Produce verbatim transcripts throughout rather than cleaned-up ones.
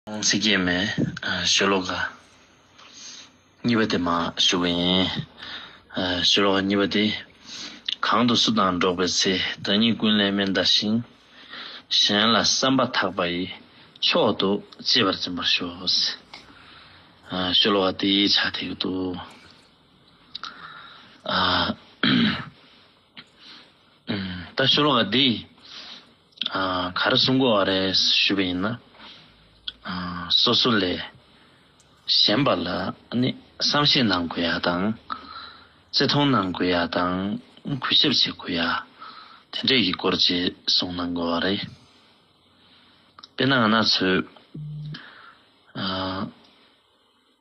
ཚིག་སྐྱེས་མའི་ཤོ་ལོ་ཀ་གཉིས་པ་དེ་མར་ཞུ་གི་ཡིན། ཤོ་ལོ་ཀ་གཉིས་པ་དེ། གང་དུ་སུ་དང་འགྲོགས་པའི་ཚེ། བདག་ཉིད་ཀུན་ལས་དམན་བལྟ་ཞིང་། གཞན་ལ་བསམ་པ་ཐག་པ་ཡིས། མཆོག་ཏུ་གཅེས་པར་འཛིན་པར་ཤོག་ཤོ་ལོ་ཀ་དེ་ཆགས་བསྡད་ཀྱི་འདུག་ཨ། ད་ཤོ་ལོ་ཀ་འདི་ཨ་ག་རེ་གསུང་གི་ཡོད་རེད་ཞུས་པ་ཡིན་ན། ཨ་སོ་སོ་ལས་གཞན་པ་ལ་ནི་བསམ་ཤེས་གནང་དགོས་ཡ་དང་། བརྩི་མཐོང་གནང་དགོས་ཡ་དང་། གུས་ཞབས་བྱེད་དགོས་ཡ། དེ་འདྲས་ཀྱི་སྐོར་ཅིག་གསུང་གནང་དགོས་པ་རེད། དཔེར་ན་ང་རང་ཚོས་ཨ་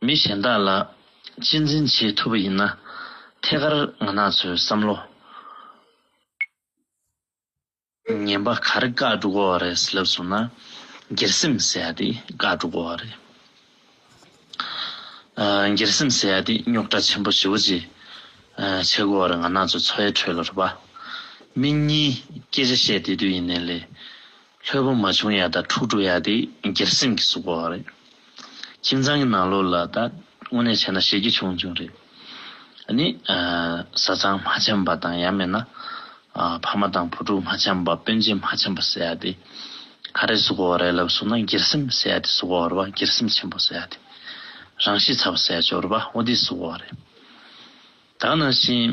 མི་གཞན་དག་ལ་གཅེས་འཛིན་བྱེད་ཐུབ་པ་ཡིན་ན། ཐད་ཀར་ང་རང་ཚོའི་བསམ་བློ་ངན་པ་ག་རེ་བཀག་འགྲོ་གི་ཡོད་རེད་ལབ་སོང་ན། སྒེར་སེམས་ཟེར་ཡ་དེ་བཀག་འགྲོ་གི་ཡོད་རེད། ཨ་སྒེར་སེམས་ཟེར་ཡ་དེ་རྙོག་དྲ་ཆེན་པོ་ཞེ་པོ་ཅིག་ཨ་བྱེད་ཀྱི་ཡོད་རེད། ང་རང་ཚོ་འཚོ་བའི་ཁྲོད་ལ་རེད་པ། མི་གཉིས་སྐད་ཆ་བཤད་བསྡད་དུས་ཡིན་ནའི་ལས། ལྷོད་པོ་མ་བྱུང་ཡ་དང་འཁྲུག་འགྲོ་ཡ་དེ་སྒེར་སེམས་ཀྱིས་བཟོ་གི་ཡོད་རེད། ཁྱིམ་ཚང་གི་ནང་ལོགས་ལ་ད་དངོས་གནས་བྱས་ན་ཞེ་གི་ཆུང་ཆུང་རེད། ཨ་ནི་ཨ་བཟའ་ཚང་མ་འཆམ་པ་དང་། ཡང་མིན་ན་ཨ་ཕ་མ་དང་བུ་ཕྲུག་མ་འཆམ་པ། སྤུན་མཆེད་མ་འཆམ་པ་ཟེར་ཡ་དེ་ག་རེ་བཟོ་གི་ཡོད་རེད་ལབ་སོང་ན། སྒེར་སེམས་ཟེར་ཡ་དེ་བཟོ་གི་ཡོད་རེད་པ། སྒེར་སེམས་ཆེན་པོ་ཟེར་ཡ་དེ། རང་ཤེད་ཚ་པོ་ཟེར་ཡ་ཅིག་ཡོད་རེད་པ། འོ་དེ་བཟོ་གི་ཡོད་རེད། ད་ག་ནང་བཞིན།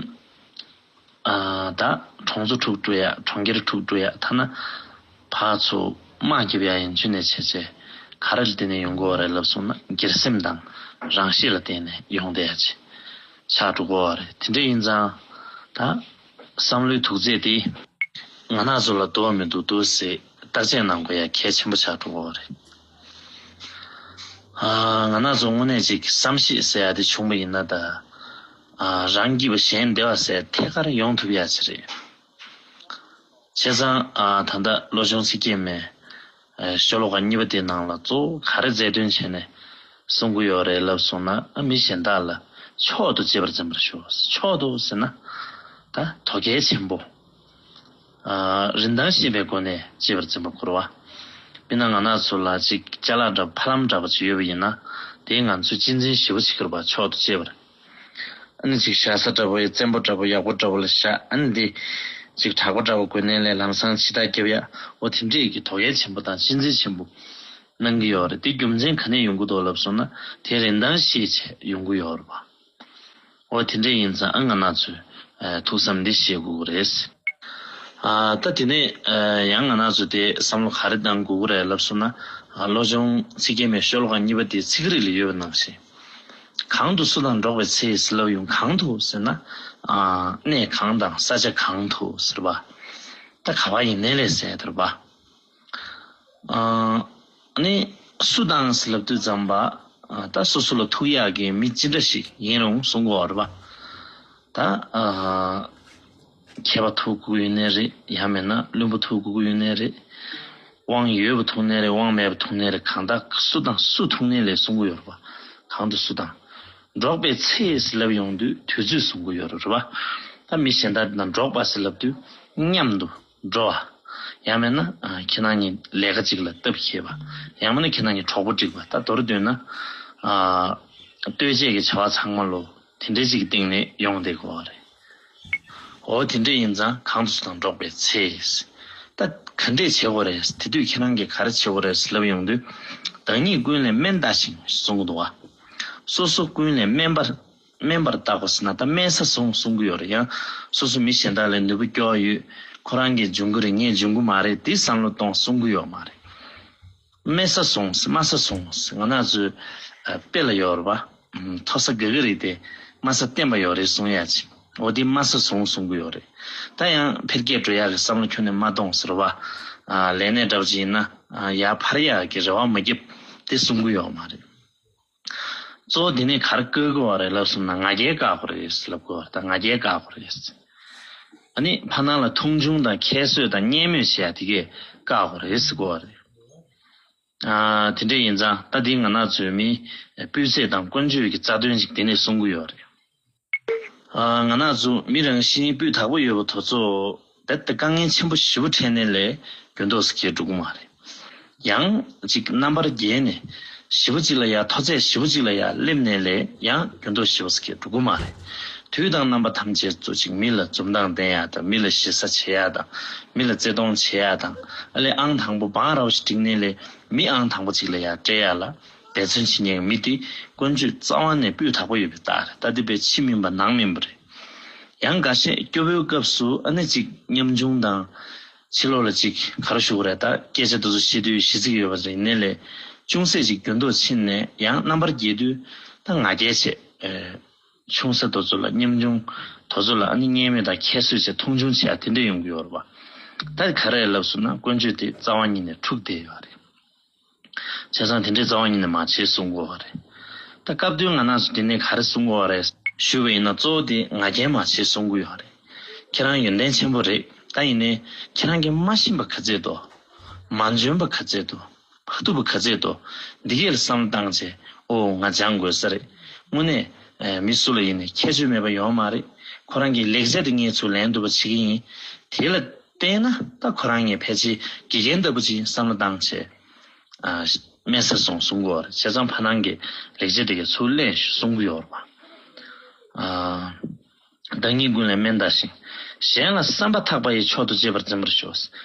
ཨ་ད་གྲོང་ཚོ་འཁྲུག་འགྲོ་ཡ། གྲོང་ཁྱེར་འཁྲུག་འགྲོ་ཡ། ཐ་ན་ཕར་ཚུར་དམག་རྒྱབ་ཡ་ཡན་ཆོད་ནས་བྱས་བྱས། ག་རེ་ལ་བརྟེན་ནས་ཡོང་གི་ཡོད་རེད་ལབ་སོང་ན། སྒེར་སེམས་དང་རང་ཤེད་ལ་བརྟེན་ནས་ཡོང་བསྡད་ཡ་ཅིག་ཆགས་འགྲོ་གི་ཡོད་རེད། དེ་འདྲ་ཡིན་ཙང་ད་བསམ་བློའི་དུག་རྫས་དེ་ང་རང་ཚོ་ལ་དོ་བ་མི་འདུག་འདུག་ཟེར་བརྟག་དཔྱད་གནང་དགོས་ཡ་གལ་ཆེན་པོ་ཆགས་འགྲོ་གི་ཡོད་རེད། ཨ་ང་རང་ཚོ་དངོས་གནས་ཅིག་བསམ་ཤེས་ཟེར་ཡ་དེ་བྱུང་བ་ཡིན་ན་ད། ཨ་རང་སྐྱིད་པ་གཞན་བདེ་བ་ཟེར་ཐད་ཀར་ཡོང་ཐུབ་ཡ་ཅིག་རེད། བྱས་ཙང་ཨ་ད་ལྟ་བློ་སྦྱོང་ཚིག་སྐྱེས་མའི་ཨ་ཤོ་ལོ་ཀ་གཉིས་པ་དེའི་ནང་ལ་གཙོ་བོ་ག་རེ་རྩལ་འདོན་བྱས་ནས་གསུང་གི་ཡོད་རེད་ལབ་སོང་ན། ཨ་མི་གཞན་དག་ལ་མཆོག་ཏུ་གཅེས་པར་འཛིན་པར་ཤོག་མཆོག་ཏུ་ཟེར་ན་ད་དོ་གལ་ཆེན་པོ། ཨ་རིན་ཐང་ཤེས་པའི་སྒོ་ནས་གཅེས་པར་འཛིན་པ་དགོས་རེད་པ། དཔེར་ན་ང་རང་ཚོ་ལ་ཅིག་ཅ་ལག་འདྲ་པོ་ཕ་ལམ་འདྲ་པོ་ཅིག་ཡོད་པ་ཡིན་ན། དེ་ང་ཚོས་གཅེས་འཛིན་ཞེ་པོ་བྱེད་ཀྱི་རེད་པ། མཆོག་ཏུ་གཅེས་པར། ཨ་ནི་ཅིག་བཞག་ས་འདྲ་པོ་ཡ། བཙན་པོ་འདྲ་པོ་ཡག་པོ་འདྲ་པོ་ལ་བཞག་ཨ་ནི་དེ་ཅིག་དྲག་པོ་འདྲ་པོ་དགོས་ནའི་ལས་ལམ་སང་ཕྱི་ཐག་རྒྱབ་ཡ། འོ་དེ་འདྲས་ཀྱི་དོ་གལ་ཆེན་པོ་དང་གཅེས་འཛིན་ཆེན་པོ་གནང་གི་ཡོད་རེད། དེ་རྒྱུ་མཚན་ག་ནས་ཡོང་གི་འདུག་ལབ་སོང་ན། དེ་རིན་ཐང་ཤེས་བྱས་ཡོང་གི་ཡོད་རེད་པ། འོ་དེ་འདྲས་ཡིན་ཙང་ཨ་ང་རང་ཚོས་ཨ་ཐུགས་བསམ་འདི་བཞེས་དགོས་ཀྱི་རེད། ཨ་ད་དེ་ནས་ཨ་ཡང་ང་རང་ཚོས་དེ་བསམ་བློ་ག་རེ་གཏང་དགོས་ཀྱི་རེད་ལབ་སོང་ན། ཨ་བློ་སྦྱོང་ཚིག་སྐྱེས་མའི་ཤོ་ལོ་ཀ་གཉིས་པ་དེའི་ཚིག་རིས་ལ་ཡོད་པ་ནང་བཞིན། གང་དུ་སུ་དང་འགྲོགས་པའི་ཚེ་ཟེར་ལབ་ཡོང་། གང་དུ་ཟེར་ན། ཨ་གནས་གང་དང་ས་ཆ་གང་དུ་ཟེར་བ། ད་ག་བ་ཡིན་ནའི་ལས་ཟེར་དེ་རེད་པ། ཨ་ནི་སུ་དང་ཟེར་ལབ་དུས་ཙམ་པ། ཨ་ད་སོ་སོ་ལ་ཐུག་ཡག་གི་མི་ཅི་འདྲ་ཞིག་ཡིན་རུང་གསུང་གི་ཡོད་རེད་པ། ད་ཨ་མཁས་པ་ཐུག་དགོས་ཀྱི་ཡོད་ནའི་རེད། ཡང་མིན་ན་བླུན་པོ་ཐུག་དགོས་ཀྱི་ཡོད་ནའི་རེད། དབང་ཡོད་པ་ཐུག་ནའི་རེད། དབང་མེད་པ་ཐུག་ནའི་རེད། གང་ལྟར་སུ་དང་སུ་ཐུག་ནའི་ལས་གསུང་གི་ཡོད་རེད་པ། གང་དུ་སུ་དང་འགྲོགས་པའི་ཚེ་ཟེར་ལབ་ཡོང་དུས་དུས་ཚོད་གསུང་གི་ཡོད་རེད་པ། ད་མི་གཞན་དག་དང་འགྲོགས་པ་ཟེར་ལབ་དུས་མཉམ་དུ་འགྲོ་བ། ཡང་མིན་ན་ཨ་ཁྱེད་རང་གཉིས་ལས་ཀ་གཅིག་ལ་སྟབས་འཁེལ་བ། ཡང་མིན་ན་ཁྱེད་རང་གཉིས་གྲོགས་པོ་སྒྲིག་པ། ད་མདོར་བསྡུས་ན་ཨ་ལྟོས་བཅས་ཀྱི་བྱ་བ་ཚང་མ་ལོ་དེ་འདྲའི་གཅིག་གི་སྟེང་ནས་ཡོང་བསྡད་དགོས་པ་རེད། འོ་དེ་འདྲ་ཡིན་ཙང་གང་དུ་སུ་དང་འགྲོགས་པའི་ཚེ། ད་ག་འདྲས་བྱེད་དགོས་རེད། དེ་དུས་ཁྱེད་རང་གིས་ག་རེ་བྱེད་དགོས་རེད་ལབ་ཡོང་དུས། བདག་ཉིད་ཀུན་ལས་དམན་བལྟ་ཞིང་གསུང་གི་འདུག་བ། སོ་སོ་ཀུན་ལས་དམན་པར་དམན་པར་བརྟག་པ་ཟེར་ན་ད་དམན་ས་བཟུང་གསུང་གི་ཡོད་རེད། ཡང་སོ་སོ་མི་གཞན་དག་ལས་ནུས་པ་སྐྱོ་བ་ཡོད། ཁོ་རང་གིས་འཇོན་གི་རེད། ངས་འཇོན་གི་མ་རེད། དེ་བསམ་བློ་གཏོང་གསུང་གི་ཡོད་མ་རེད། དམན་ས་བཟུང་། དམའ་ས་བཟུང་། ང་རང་ཚོའི་ཨ་དཔེ་ལ་ཡོད་རེད་པ། ཨ་མཐོ་ས་དགའ་གི་རེད་དེ། དམའ་ས་བརྟན་པ་ཡོད་རེད་གསུང་ཡ་ཅིག་འོ་དེ་དམའ་ས་བཟུང་གསུང་གི་ཡོད་རེད། ད་ཡང་འཕེལ་རྒྱས་འགྲོ་ཡག་གི་བསམ་བློ་ཁྱོན་ནས་མ་གཏོང་ཟེར་བ། ཨ་ལས་གནས་འདྲ་པོ་ཅིག་ཡིན་ན། ཨ་ཡར་འཕར་ཡག་གི་རེ་བ་མ་བརྒྱབ། དེ་གསུང་གི་ཡོད་མ་རེད། གཙོ་བོ་དེ་ནས་ག་རེ་བཀག་དགོས་པ་རེད་ལབ་སོང་ན། ང་རྒྱལ་བཀག་དགོས་རེད་ལབ་དགོས་པ་རེད། ད་ང་རྒྱལ་བཀག་དགོས་རེད། ཨ་ནི་ཕ་ནང་ལ་མཐོང་ཆུང་དང་ཁྱད་གསོད་དང་བརྙས་སྨོད་བྱེད་ཡ་དེ་གས་བཀག་དགོས་རེད་ཟེར་དགོས་པ་རེད། ཨ་དེ་འདྲ་ཡིན་ཙང་ད་འདི་ང་རང་ཚོའི་མི་སྤུས་ཚད་དང་ཀུན་སྤྱོད་ཀྱི་རྩ་དོན་ཞིག་དེ་ནས་གསུང་གི་ཡོད་རེད། ཨ་ང་རང་ཚོ་མི་རང་བཞིན་སྤུས་དག་པོ་ཡོད་པ་དེ་ཚོ་རྦད་དེ་དཀའ་ངལ་ཆེན་པོ་ཞེ་པོ་འཕྲད་ནའི་ལས་འགྱུར་ལྡོག་ཟེར་མཁན་འགྲོ་གི་མ་རེད། ཡང་ཅིག་རྣམ་པར་རྒྱལ་ནས་ཞེ་པོ་ཅིག་ལ་ཡ་མཐོ་ཚད་ཞེ་པོ་ཅིག་ལ་ཡ་སླེབས་ནས་ལས་ཡང་འགྱུར་ལྡོག་ཞེ་པོ་ཅིག་འགྲོ་གི་མ་རེད། དུས་དང་རྣམ་པ་ཐམས་ཅད་དུ་ཅིག་མི་ལ་འཛུམ་མདངས་བསྟན་ཡ་དང་མི་ལ་ཞེ་ས་བྱེད་ཡ་དང་མི་ལ་བརྩེ་གདུང་བྱེད་ཡ་དང་ཨ་ལས་ཨང་དང་པོ་བང་ར་བ་ཞིག་བསྒྲིགས་ནས་ལས་མི་ཨང་དང་པོ་ཅིག་ལ་ཡ་སྤྲད་ཡ་ལ་འབད་བརྩོན་བྱེད་མཁན་མི་དེ་ཀུན་སྤྱོད་རྩ་བ་ནས་སྤུས་དག་པོ་ཡོད་པའི་རྟགས་རེད། ད་དེ་བས་ཕྱི་མིན་པ་ནང་མིན་པ་རེད། ཡང་འགའ་ཤས་སྐྱོ་བོའི་སྐབས་སུ་ཨ་ནི་ཅིག་ཉམ་ཆུང་དང་ཕྱི་ལོགས་ལ་ཅིག་ག་རེ་ཞུ་དགོས་རེད། ད་སྐད་ཆ་དེ་ཚོ་བཤད་དུས་ཞེ་ཚིག་ཡོད་པ་རེད། ཡིན་ནའི་ལས་ཅུང་ཟད་ཅིག་འགྱུར་ལྡོག་ཕྱིན་ནས་ཡང་རྣམ་པར་རྒྱལ་དུས་ད་ང་རྒྱལ་བྱས། ཨེ། ཆུང་ས་དེ་ཚོ་ལ་ཉམ་ཆུང་དེ་ཚོ་ལ་ཨ་ནི་བརྙས་སྨོད་དང་ཁྱད་གསོད་བྱས་མཐོང་ཆུང་བྱས་དེ་འདྲ་ཡོང་གི་ཡོད་རེད་པ། ད་ག་རེ་ལབ་སོང་ན་ཀུན་སྤྱོད་དེ་རྩ་བ་ཉིད་ནས་འཁྲུགས་བསྡད་ཡོད་རེད། བྱས་ཙང་དེ་འདྲའི་རྩ་བ་ཉིད་ནས་མ་བྱེད་གསུང་དགོས་པ་རེད། ད་སྐབས་དོན་ང་རང་ཚོ་འདི་ནས་ག་རེ་གསུང་དགོས་པ་རེད་ཞུས་པ་ཡིན་ན་གཙོ་བོ་དེ་ང་རྒྱལ་མ་བྱེད་གསུང་གི་ཡོད་རེད། ཁྱེད་རང་ཡོན་ཏན་ཆེན་པོ་རེད། ད་ཡིན་ནའི་ཁྱེད་རང་གིས་མ་ཤེས་པ་ག་ཚད་འདུག་མ་འཇོན་པ་ག་ཚད་འདུག་མ་ཐུབ་པ་ག་ཚད་འདུག་འདི་གས་ལ་བསམ་བློ་བཏང་བྱས་ཨོ་ང་སྦྱང་དགོས་ས་རེད། དངོས་གནས་མི་སུ་ལ་ཡིན་ནའི་ཁྱད་ཆོས་མེད་པ་ཡོད་མ་རེད། ཁོ་རང་གི་ལེགས་ཆ་དེ་ངས་ཚུར་ལེན་ཐུབ་པ་བྱེད་ཀྱི་ཡིན། དེ་ལ་བརྟེན་ན་ད་ཁོ་རང་ངས་ཕལ་ཆེར་དགེ་རྒན་ལྟ་བུ་ཅིག་བསམ་བློ་བཏང་བྱས། ཨ། དམན་ས་སོང་གསུང་གི་ཡོད་རེད། བྱས་ཙང་ཕ་ནང་གི་ལེགས་ཆ་དེ་གའི་ཚུར་ལེན་གསུང་གི་ཡོད་རེད་པ། ཨ། བདག་ཉིད་ཀུན་ལས་དམན་ལྟ་ཞིང་། གཞན་ལ་བསམ་པ་ཐག་པ་ཡིས་མཆོག་ཏུ་གཅེས་པར་འཛིན་པར་ཤོག་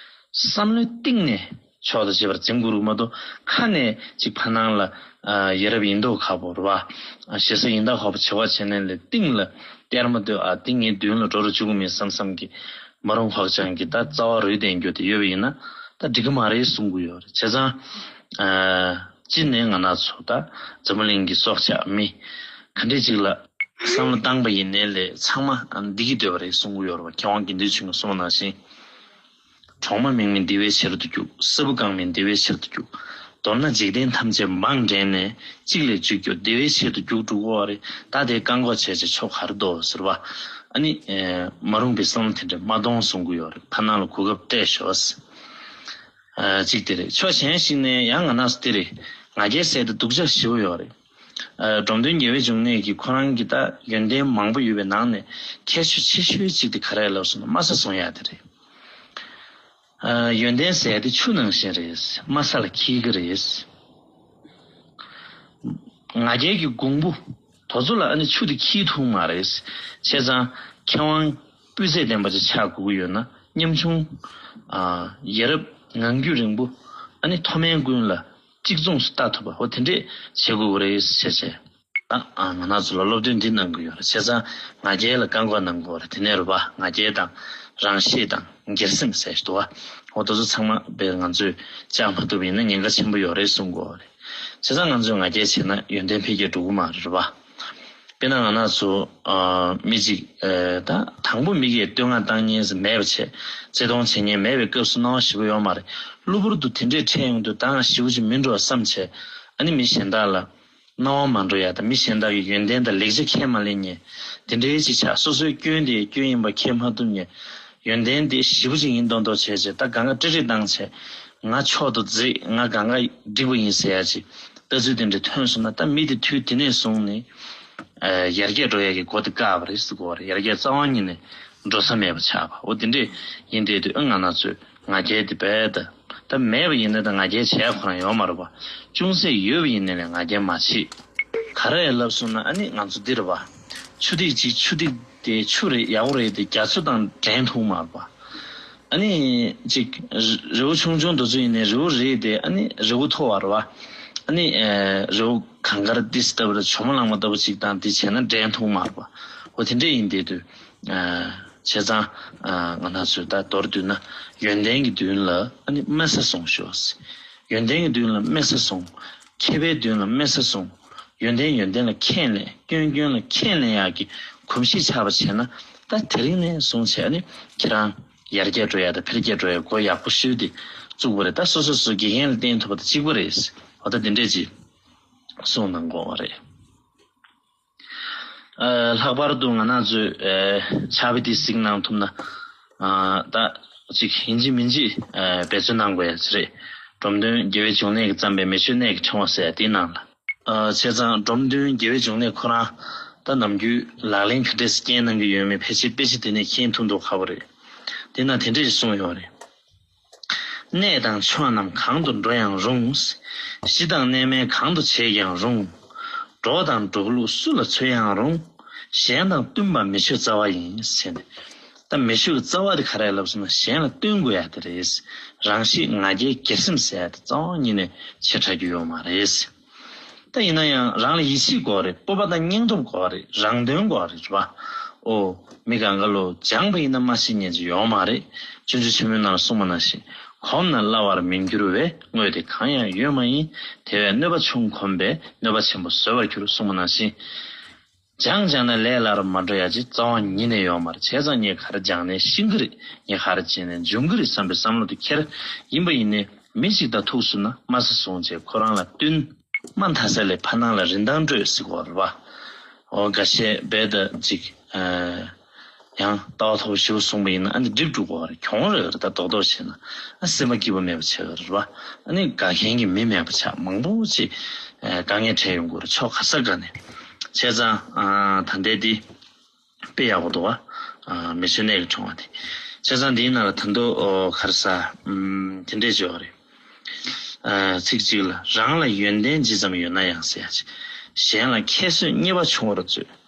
བསམ་བློའི་གཏིང་ནས་མཆོག་ཏུ་གཅེས་པར་འཛིན་དགོས་རེད་མ་གཏོགས་ཁ་ནས་ཅིག་ཕ་ནང་ལ་ཨ། ཡ་རབས་ཡིན་མདོག་ཁ་པོ་རེད་པ། ཨ། ཞེ་ས་ཡིན་མདོག་ཁ་པོ་བྱེད་པ་བྱས་ནས་ལས་གཏིང་ལ་གཏེར་མ་ལྟོས་ཨ་གཏིང་ངའི་མདུན་ལ་འགྲོ་རུ་བཅུག་གི་མིན་བསམ་བསམ་གི་མ་རུང་ཁག་ཅན་གྱི་ད་རྩ་བ་རུལ་བསྡད་རྒྱུ་དེ་ཡོད་པ་ཡིན་ན་ད་འགྲིག་གི་མ་རེད་གསུང་གི་ཡོད་རེད། བྱས་ཙང་ཨ། སྤྱི་ནས་ང་རང་ཚོ་ད་འཛམ་བུ་གླིང་གི་སྲོག་ཆགས་མི་ག་འདྲས་ཅིག་ལ་བསམ་བློ་བཏང་པ་ཡིན་ནའི་ལས་ཚང་མ་འདི་གི་འདོད་པ་རེད་གསུང་གི་ཡོད་རེད་པ། མཁས་དབང་དགེ་འདུན་ཆོས་འཁོར་གསུངས་པ་ནང་བཞིན། གྲོག་མ་མིང་མིན་བདེ་བའི་ཕྱིར་དུ་རྒྱུག་སྲབ་བུ་རྐང་མིན་བདེ་བའི་ཕྱིར་དུ་རྒྱུག་མདོར་ན་འཇིག་རྟེན་ཐམས་ཅད་འབངས་འདྲེན་ནས་གཅིག་ལས་གཅིག་རྒྱུ་བདེ་བའི་ཕྱིར་དུ་རྒྱུག་འགྲོ་གི་ཡོད་རེད། ད་དེ་བཀག་འགོག་བྱས་བྱས་ཆོག་ག་རེ་འདུག་ཟེར་བ། ཨ་ནི་ཨེ། མ་རུངས་པའི་བསམ་བློ་དེ་འདྲ་མ་གཏོང་གསུང་གི་ཡོད་རེད། ཕ་ནང་ལ་གོ་སྐབས་སྤྲད་ཤོག་ཨ། གཅིག་དེ་རེད། ཕྱོགས་གཞན་ཞིག་ནས་ཡང་ང་རང་ཚོ་དེ་རེད། ང་རྒྱལ་ཟེར་དེ་སྡུག་ཅག་ཞེ་པོ་ཡོད་རེད། ཨ། འབྲོམ་སྟོན་རྒྱལ་བའི་འབྱུང་གནས་ཀྱི་ཁོ་རང་གི་ད་ཡོན་ཏན་མང་པོ་ཡོད་པའི་ནང་ནས་ཁྱད་ཆོས་ཆེ་ཤོས་གཅིག་དེ་ག་རེ་ལབ་སོང་ན་དམའ་ས་བཟུང་ཡ་དེ་རེད། ཨ། ཡོན་ཏན་ཟེར་ཡ་དེ་ཆུ་ནང་བཞིན་རེད། དམའ་ས་ལ་འཁྱིལ་གི་རེད། ང་རྒྱལ་གྱི་གོང་བུ་དེ་ཚོ་ལ་ཨ་ནི་ཆུ་དེ་འཁྱིལ་ཐུབ་མ་རེད། བྱས་ཙང་མཁས་དབང་སྤུས་ཚད་ལྡན་པ་ཅིག་ཆགས་དགོས་ཀྱི་ཡོད་ན་ཉམ་ཆུང་། ཨ། ཡ་རབས་ངང་རྒྱུད་རིང་པོ། ཨ་ནི་མཐོ་དམན་ཀུན་ལ་གཅིག་མཚུངས་སུ་ལྟ་ཐུབ་པ་འོ་དེ་འདྲས་བྱེད་དགོས་ཀྱི་རེད་བྱས་བྱས། ད་ཨ་ང་རང་ཚོ་ལ་སློབ་སྟོན་འདི་གནང་གི་ཡོད་རེད། བྱས་ཙང་ང་རྒྱལ་ལ་བཀག་འགོག་གནང་དགོས་རེད། དེ་ནས་རེད་པ། ང་རྒྱལ་དང་རང་ཤེད་དང་སྒེར་སེམས་ཟེར་ཞིག་འདུག་བ། འོ་དེ་ཚོ་ཚང་མ་དཔེ་ང་ཚོས་བཅག་མ་ཐུབ་པ་ཡིན་ན་ཉེན་ཁ་ཆེན་པོ་ཡོད་རེད་གསུང་གི་ཡོད་རེད། བྱས་ཙང་ང་ཚོས་ང་རྒྱལ་བྱས་ན་ཡོན་ཏན་འཕེལ་རྒྱས་འགྲོ་གི་མ་རེད་པ། དཔེར་ན་ང་རང་ཚོ་ཨ་མི་གཅིག་ཨ་ད་དང་པོ་མི་གིས་བསྟོད་བསྔགས་བཏང་མཁན་ཟེར་མེད་པ་བྱས། བརྩེ་དུང་བྱེད་མཁན་མེད་པའི་སྐབས་སུ་སྣང་བ་ཞེ་པོ་ཡོད་མ་རེད། གློ་བུར་དུ་དེ་འདྲས་འཕྲད་ཡོང་དུས་ད་ང་ཞེ་པོ་ཅིག་མི་འགྲོ་བསམ་བྱས། ཨ་ནི་མི་གཞན་དག་ལ་སྣང་བ་མ་འགྲོ་ཡ་དང་མི་གཞན་དག་གི་ཡོན་ཏན་དང་ལེགས་ཆ་ཁས་མ་ལེན་མཁན་དེ་འདྲའི་ཅིག་ཆགས། སོ་སོའི་སྐྱོན་དེ་སྐྱོན་ཡིན་པ་ཁས་མ་ཐུབ་མཁན། ཡོན་ཏན་དེ་ཞེ་པོ་ཅིག་ཡིན་མདོག་མདོག་བྱས་བྱས་ད་གང་ག་ཀྲིག་ཀྲིག་བཏང་བྱས། ང་མཆོག་ཏུ་གཟིགས། ང་གང་ག་འགྲིག་པ་ཡིན་ཟེར་ཡ་ཅིག་ལྟ་ཚུལ་དེ་འདྲ་ཐོན་སོང་ན་ད་མི་དེ་དུས་དེ་ནས་བཟུང་ནས་ཨ་ཡར་རྒྱས་འགྲོ་ཡ་གི་སྒོ་དེ་བཀག་པ་རེད་ཟེར་གོ་བ་རེད། ཡར་རྒྱས་རྩ་བ་ཉིད་ནས་འགྲོ་ས་མེད་པ་ཆགས་པ་འོ་དེ་འདྲས་ཡིན་བསྡད་དུས་ཨ་ང་རང་ཚོས་ང་རྒྱལ་དེ་རྦད་དེ་ད་མེད་པ་ཡིན་ན་ད་ང་རྒྱལ་བྱས་ཁོ་རང་ཡོད་མ་རེད་པ། ཅུང་ཟད་ཡོད་པ་ཡིན་ནའི་ལས་ང་རྒྱལ་མ་བྱེད། ག་རེ་ལབ་སོང་ན་ཨ་ནི་ང་ཚོ་འདི་རེད་པ། ཆུ་ཐིགས་གཅིག་ཆུ་ཐིགས་དེ་ཆུ་རེད་ཡག་པོ་རེད་དེ་རྒྱ་མཚོ་དང་འགྲན་ཐུབ་མ་རེད་པ། ཨ་ནི་ཅིག་རི་བོ་ཆུང་ཆུང་དེ་ཚོ་ཡིན་ནའི་རི་བོ་རེད་དེ་ཨ་ནི་རི་བོ་མཐོ་བ་རེད་པ། ཨ་ནི་རི་བོ་གངས་དཀར་ཏི་སེ་ལྟ་བུ་རེད། ཇོ་མོ་གླང་མ་ལྟ་བུ་ཅིག་དང་དེ་བྱས་ན་འགྲན་ཐུབ་མ་རེད་པ། འོ་དེ་འདྲས་ཡིན་བསྡད་དུས། བྱས་ཙང་ང་རང་ཚོས་ད་མདོར་བསྡུས་ན་ཡོན་ཏན་གྱི་མདུན་ལ་ཨ་ནི་དམའ་ས་བཟུང་ཤོག་ཡོན་ཏན་གྱི་མདུན་ལ་དམའ་ས་བཟུང་། མཁས་པའི་མདུན་ལ་དམའ་ས་བཟུང་། ཡོན་ཏན་ཡོན་ཏན་ལ་ཁས་ལེན། སྐྱོན་སྐྱོན་ལ་ཁས་ལེན་ཡག་གི་གོམས་གཤིས་ཆགས་པ་བྱས་ན་ད་དེ་རིང་ནས་བཟུང་བྱས་ཨ་ནི་ཁྱེད་རང་ཡར་རྒྱས་འགྲོ་ཡག་དང་འཕེལ་རྒྱས་འགྲོ་ཡག་སྒོ་ཡག་པོ་ཤོས་དེ་བཙུགས་པ་རེད། ད་སོ་སོ་སོ་དགེ་རྒན་ལ་བརྟེན་ཐུབ་པ་དང་གཅིག་པ་རེད། འོ་ད་དེ་འདྲས་ཅིག་གསུངས་གནང་དགོས་པ་རེད། ཨ། ལྷག་པར་དུ་ང་རང་ཚོས་ཨ་ཕྱག་དཔེ་འདི་གཟིགས་གནང་ཐུབ་ན། ཨ། ད་ཅིག་ཡིན་གཅིག་མིན་གཅིག་ཨ་འབད་བརྩོན་གནང་དགོས་ཡ་ཅིག་རེད། འབྲོམ་སྟོན་རྒྱལ་བའི་འབྱུང་གནས་ཀྱིས་བརྩམས་པའི་མི་ཆོས་གནས་ཀྱི་ཕྲེང་བ་ཟེར་ཡ་དེའི་ནང་ལ། ཨ། བྱས་ཙང་འབྲོམ་སྟོན་རྒྱལ་བའི་འབྱུང་གནས་ཁོ་རང་ད་ནམ་རྒྱུན་ལག་ལེན་ག་འདྲས་སེ་བསྐྱལ་གནང་གི་ཡོད་མེད་ཕལ་ཆེར་དཔེ་ཆ་དེ་ནས་མཁྱེན་ཐུབ་མདོག་ཁ་པོ་རེད། དེ་ན་དེ་འདྲས་ཞིག་གསུངས་ཡོད་རེད། གནས་དང་ཕྱོགས་རྣམས་གང་དུ་འགྲོ་ཡང་རུང་། གཞི་དང་གནས་མལ་གང་དུ་བྱེད་ཀྱང་རུང་། འགྲོ་དང་འགྲོ་ལུགས་སུ་ལ་འཚོལ་ཡང་རུང་། གཞན་དང་བསྟུན་པ་མི་ཆོས་རྩ་བ་ཡིན་ཟེར་ནས། ད་མི་ཆོས་རྩ་བ་དེ་ག་རེ་ལབ་སོང་ན་གཞན་ལ་བསྟུན་དགོས་ཡ་དེ་རེད། རང་གཤིས་ང་རྒྱལ་སྒེར་སེམས་ཟེར་ཡ་དེ་རྩ་བ་ཉིད་ནས་ཆེ་དྲགས་རྒྱུ་ཡོད་མ་རེད། ད་ཡིན་ན་ཡང་རང་ལ་ཡིད་ཆེས་དགོས་རེད། སྤོབས་པ་དང་སྙིང་སྟོབས་དགོས་རེད། རང་དོན་དགོས་རེད་རེད་པ། ཨོ། མི་གང་ག་ལོ་སྦྱངས་པ་ཡིན་ན་མ་ཤེས་མཁན་ཅིག་ཡོད་མ་རེད། སྤྱོད་འཇུག་ཆེན་མོའི་ནང་ལ་གསུངས་པ་ནང་བཞིན། གོམས་ན་སླ་བར་མི་འགྱུར་བའི། དངོས་དེ་གང་ཡང་ཡོད་མ་ཡིན། དེ་བས་གནོད་པ་ཆུང་གོམས་པས། གནོད་པ་ཆེན་པོ་བཟོད་པར་འགྱུར། གསུངས་པ་ནང་བཞིན། སྦྱངས་སྦྱངས་ན་ལས་སླ་རུ་མ་འགྲོ་ཡ་ཅིག་རྩ་བ་ཉིད་ནས་ཡོད་མ་རེད། བྱས་ཙང་ངས་ག་རེ་སྦྱངས་ནས་ཤེས་ཀྱི་རེད། ངས་ག་རེ་བྱས་ནས་འཇོན་གྱི་རེད་བསམ་པའི་བསམ་བློ་དེ་འཁྱེར། ཡིན་པ་ཡིན་ནའི་མི་གཅིག་དང་ཐུག་སོང་ན་དམའ་ས་བཟུང་བྱས་ཁོ་རང་ལ་བསྟུན། དམའ་མཐའ་ས་ལས་ཕ་ནང་ལ་རིན་ཐང་སྤྲོད་ཟེར་གོ་རེད་བ། འོ་འགའ་ཤས་རྦད་དེ་ཅིག་ཨ། ཡང་ལྟ་བ་མཐོ་པོ་ཞེ་པོ་གསུངས་པ་ཡིན་ན་ཨ་ནི་འགྲིག་འགྲོ་གོ་རེད། གྱོང་རེད་རེད། ད་རྡོག་རྡོག་བྱས་ན་ཨ་སེམས་པ་སྐྱིད་པོ་མེད་པ་ཆགས་ཀྱི་རེད་བ། ཨ་ནི་དགའ་མཁན་གྱི་མི་མེད་པ་ཆགས། མང་པོ་ཅིག་ཨ་དཀའ་ངལ་འཕྲད་ཡོང་གི་རེད། ཕྱོགས་ག་ས་ག་ནས། བྱས་ཙང་ཨ་ད་ལྟའི་འདི་དཔེ་ཡག་པོ་འདུག་བ། ཨ་མི་ཚེ་གནས་ཀྱི་བྱུང་བ་དེ། བྱས་ཙང་འདིའི་ནང་ལ་ད་དུང་ཨོ་ག་རེ་ཟ་ཨམ་དེ་འདྲས་བརྗོད་པ་རེད། ཨ་ཚིག་གཅིག་ལ་རང་ལ་ཡོན་ཏན་ཇི་ཙམ་ཡོད་ན་ཡང་ཟེར་ཡ་ཅིག་གཞན་ལ་ཁྱད་གསོད་རྙེད་པ་ཆུང་བར་མཛོད།